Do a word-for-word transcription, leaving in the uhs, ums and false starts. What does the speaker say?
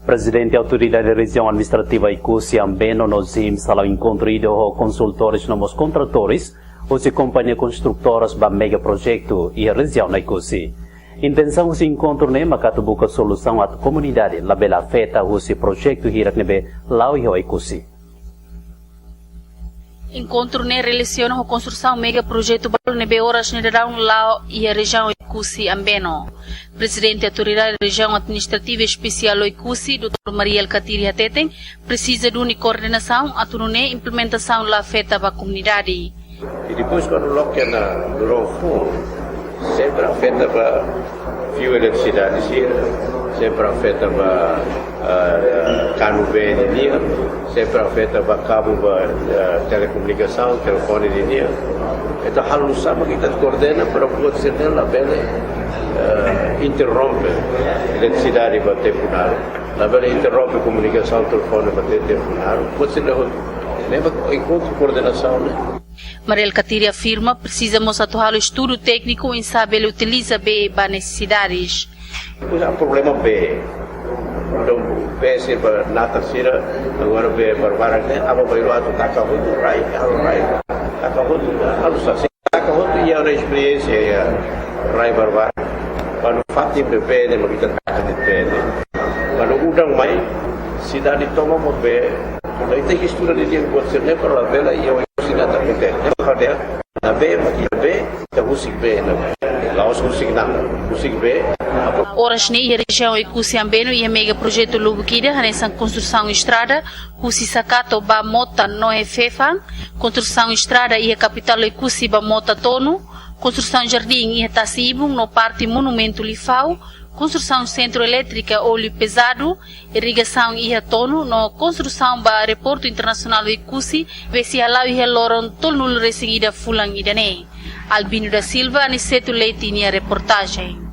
Prezidente Autoridade Rejiaun Administrativa Oekusi Ambeno no Zim hala'o enkontru ida ho konsultores no mós kontratores husi kompañia konstrutora ba mega projetu iha rejiaun Oekusi. Intensaun husi enkontru ne'e maka atu buka solusaun atu komunidade labele afeta husi projetu hirak ne'ebé la'o iha Oekusi. Enkontru ne'e relasiona ho konstrusaun mega projetu balu ne'ebé oras ne'e daudaun la'o iha rejiaun Oekusi Ambeno. Prezidente Autoridade Rejiaun Administrativa Espesiál Oekusi, doutór Mari Alkatiri hateten, presiza duni koordenasaun atu nune'e implementasaun la afeta ba komunidade. E depois, kuandu loke na durante o fundo, sempre afeta ba fiu eletrisidade sira, sempre afeta ba, ah, kanu bee nian, sempre afeta ba kabu ba, ah, telekomunikasaun, telefone nian. Entaun, halo nu'usá mak ita koordena para buat sira-ne'e labele, ah, interrompe eletrisidade ba tempu naruk, labele interrompe komunikasaun telefone ba te-, tempu naruk. Buat sira-ne'e hotu. Ne'e mak enkontru koordenasaun ne'e. Mari Alkatiri afirma, presiza mós atu halo estudu tékniku oinsá bele utiliza bee ba nesesidades. Depois há problema bee. Entaun, bee sira ba natar sira, agora bee barbarak ne'e, aban-bainrua atu taka hotu rai, halo rai. Taka hotu, halo sasí. Taka hotu iha ona esperiénsia iha rai barbarak. Kuandu fatin bee ne'e, mak ita taka de'it bee ne'e. Kuandu udan mai, sidade tomak ho bee. Entaun, ita estuda didi'ak buat sira-ne'e para labele iha Oekusi ne'e atu akontese. Ne'e mak ha'u dehan, ne'ebé mak ita bee, ita husik bee ne'e. La'ós husik nada, husik bee. Oras ne'e iha rejiaun Oekusi Ambeno iha mega projetu lubuk ida hanesan konstrusaun estrada husi Sakato ba Mota no Efefan, konstrusaun estrada iha kapitál Oekusi ba Mota Tonu, konstrusaun jardín iha Tasi Ibun no parte monumentu Lifau, konstrusaun sentru elétrika óleu pezadu, irrigasaun iha Tonu no konstrusaun ba aeroportu internasionál Oekusi, ne'ebé sei hala'o iha loron tolunulu-resin-ida fulan ida-ne'e. Albino da Silva, Aniceto Leite nia reportajen.